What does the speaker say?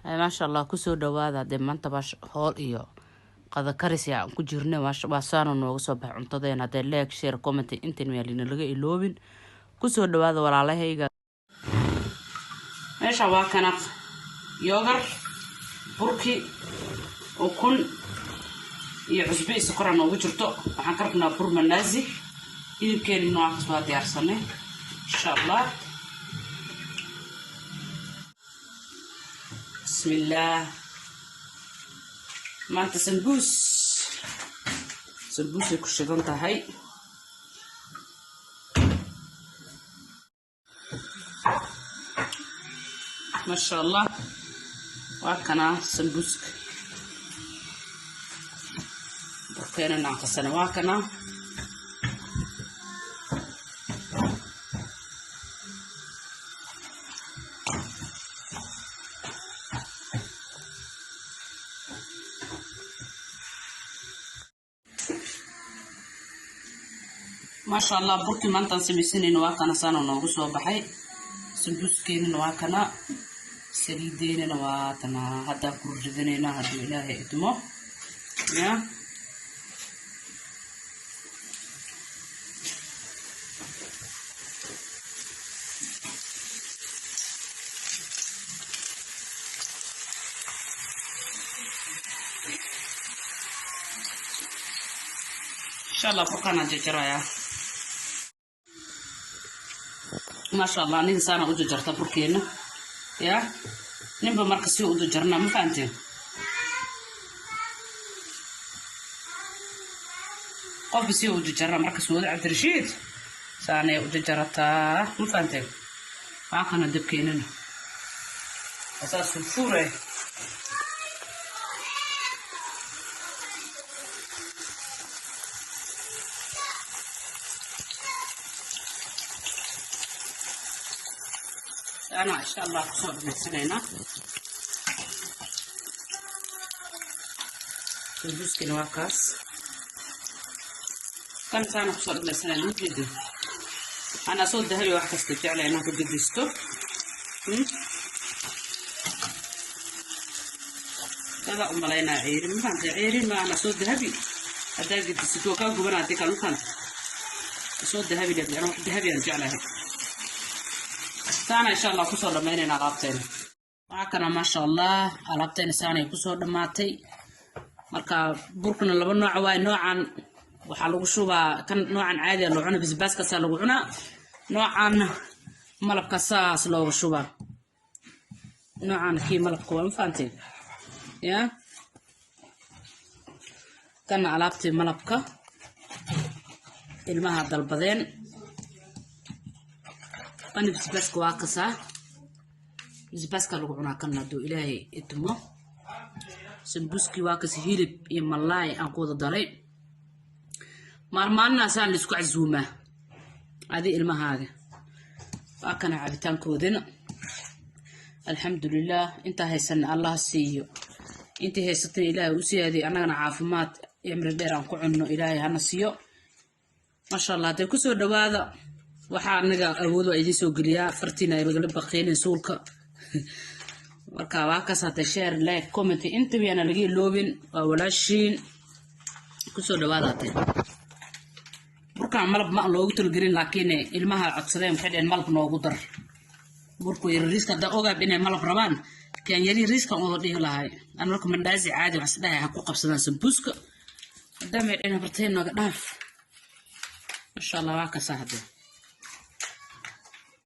Maasha Allah, kusoo dhawaada. Dee maanta baa hool iyo qadakaris aan ku jirna, waa saana nooga soo baxay cuntadeena. Hadee like, share, comment intan maalina laga iloobin. Kusoo dhawaada, walaalahayga. Meesha waa kana yogurt, burki, ukun iyo cusbo iyo sokora noogu jirto. Waxaan ka rabnaa bur manaazi. Hilibkeeni noocaas waa diyaarsanay, insha Allah. Bismillaah. Maanta sambuus, sambuusay ku shidan tahay. Maasha Allah, waa kanaa sambuuska. Burkeenana aan qasana waa kanaa. Maasha Allah, burkii maantaan samaysanayna waa kana, saana noogu soo baxay. Sambuuskeenina waa kana, saliideynana waa tana. Haddaan ku ridanaynaa hadduu Ilaahay idmo. Ya, insha Allah, burkaanaan jarjarayaa. Maasha Allah, aniga saana u jarjarta burkeena. Ya, ninba marka si u jarjarnaa, ma fahanteen? Qofba si u jarjarnaa. Marka Suuda Cabdirashiid saanay u jarjarataa, ma fahanteen? Waa kana dabkeenana, asaa sulfuure. Ana insha Allah kusoo dhamaysanaynaa. Sambuuskina waa kaas, kan saana kusoo dhamaysanayna, ujeeda. Anaa soo dahabi wax kasta jecla inaan ku gedisto. Dadaa u malaynaa ceerin, ma fahantay? Ceerin ma ana, soo dahabi. Haddaa gedisid waa kaa gubanaa, hadii kale, ma fahantay? Soo dahabi leed, ana wax dahabi aan jeclahay. Saana insha Allah kusoo dhamaynayna alaabteena. Waxaa kana, maasha Allah, alaabteena saanay kusoo dhammaatay. Marka burkuna laba nooc waaye. Noocan waxaa lagu shubaa kan noocan caadiga loo cuna, basbaaskaasaa lagu cunaa. Noocan malabka saas looga shubaa. Noocan kii malabka waa, ma fahanteen? Ya, kana alaabtii malabka ilmaha dalbadeen. Kana basbaaska waa kasaa, basbaaska lagu cunaa kan hadduu Ilaahay idmo. Sambuuskii waa kas, hilib iyo malaay aan ku wada daray. Maalmaalinaasaan la isku casuumaa adi ilmahaaga. Waa kana cabitaankoodina. Alxamdulilah, intaa haysana Allah siiyo, intii haysatana Ilaahay u siyaadiy, annagana caafimaad, cimri dheer aan ku cunno Ilaahay hana siiyo. Maasha Allah, hadee kusoo dhawaada. Waxaa anaga awood waa idiin soo geliyaa, fartiina ay lagala baqeynin suulka. Marka waa kaas. Hadee share, like, comment intaba yaana laga iloobin. Waa walaashiin, kusoo dhawaada. Hadee burkaan malab ma loogu talgelin, laakiin ilmaha codsadeen, waxay dheheen malab noogu dar burku yar riiska. Haddaa ogaab inay malab rabaan, kan yari riiskan wada dhihi lahay. An marka mandaazi caadi waxas dhahay ha ku qabsadaan sambuuska, maadaamay dheheen barteen nooga dhaaf. Masha Allah, waa kasaa hadee.